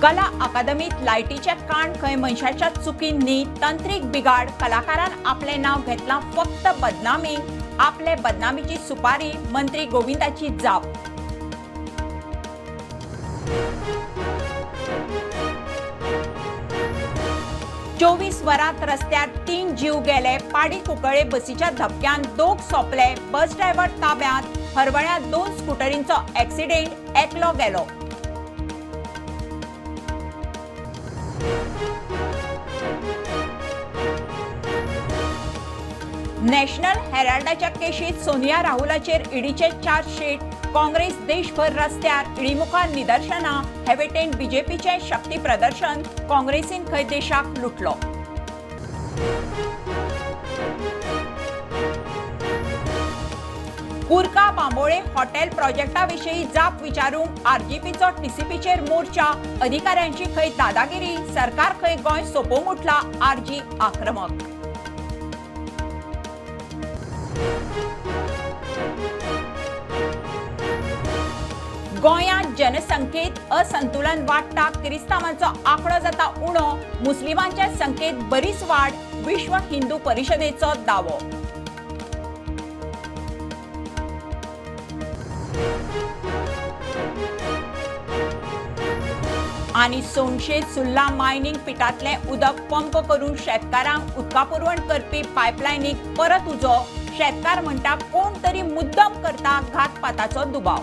कला अकादमीत लायटीचें काण खंय मनशाच्या चुकीन न्ही, तंत्रीक बिगाड. कलाकारान आपलें नांव घेतलां फक्त बदनामीक, आपले बदनामीची सुपारी, मंत्री गोविंदाची जाप. 24 वरांत रस्त्यार 3 जीव गेले. पाडी कुंकळे बसीच्या धपक्यान 2 सोंपले, बस ड्रायव्हर ताब्यांत. हरवळ्यां 2 स्कुटरींचो ऍक्सिडेंट, एकलो गेलो. नॅशनल हेराल्डाच्या केशीत सोनिया राहुलाचेर ईडीचे चार्जशीट. काँग्रेस देशभर रस्त्यार, ईडी मुखार निदर्शनां. हे वटेन बीजेपीचें शक्ती प्रदर्शन, काँग्रेसीन खंय देशाक लुटलो. कुर्का बांबोळे हॉटेल प्रोजेक्टा विशीं जाप विचारूंक आरजीपीचो टीसीपीचेर मोर्चा. अधिकाऱ्यांची खंय दादागिरी, सरकार खंय गोंय सोंपोवंक उठला, आरजी आक्रमक. गोंयांत जनसंख्येत असंतुलन वाडटा, क्रिस्तांवांचो आंकडो जाता उणो, मुस्लिमांच्या संख्येत बरीच वाड, विश्व हिंदू परिशदेचो दावो. आनी सोनशे सुर्ला मायनिंग पिटांतलें उदक पंप करून शेतकारांक उदका पुरवण करपी पायपलायनीक परत उजो. शेतकार म्हणटा कोण तरी मुद्दम करता, घातपाताचो दुबाव.